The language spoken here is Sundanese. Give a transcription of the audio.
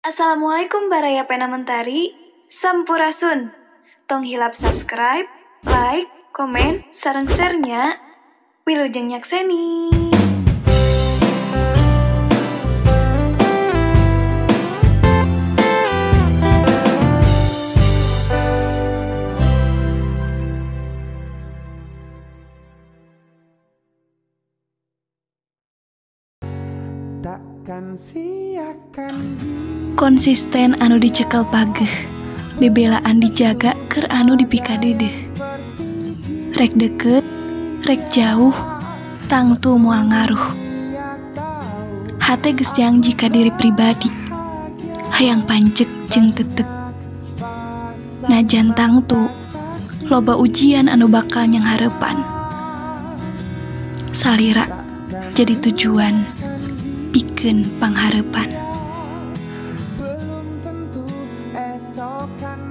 Assalamualaikum Baraya Pena Mentari, Sampurasun. Tong hilap subscribe, like, komen, sareng share-nya. Wilujeng nyakseni. Konsisten anu dicekel pageh, bebelaan dijaga keur anu dipikadeudeuh. Rek deket, rek jauh, tangtu moal ngaruh. Hate geus jangji ka diri pribadi, hayang pancek jeung teteg. Najan tangtu, loba ujian anu bakal nyanghareupan. Salira jadi tujuan pikeun panghareupan. Belum tentu esok kan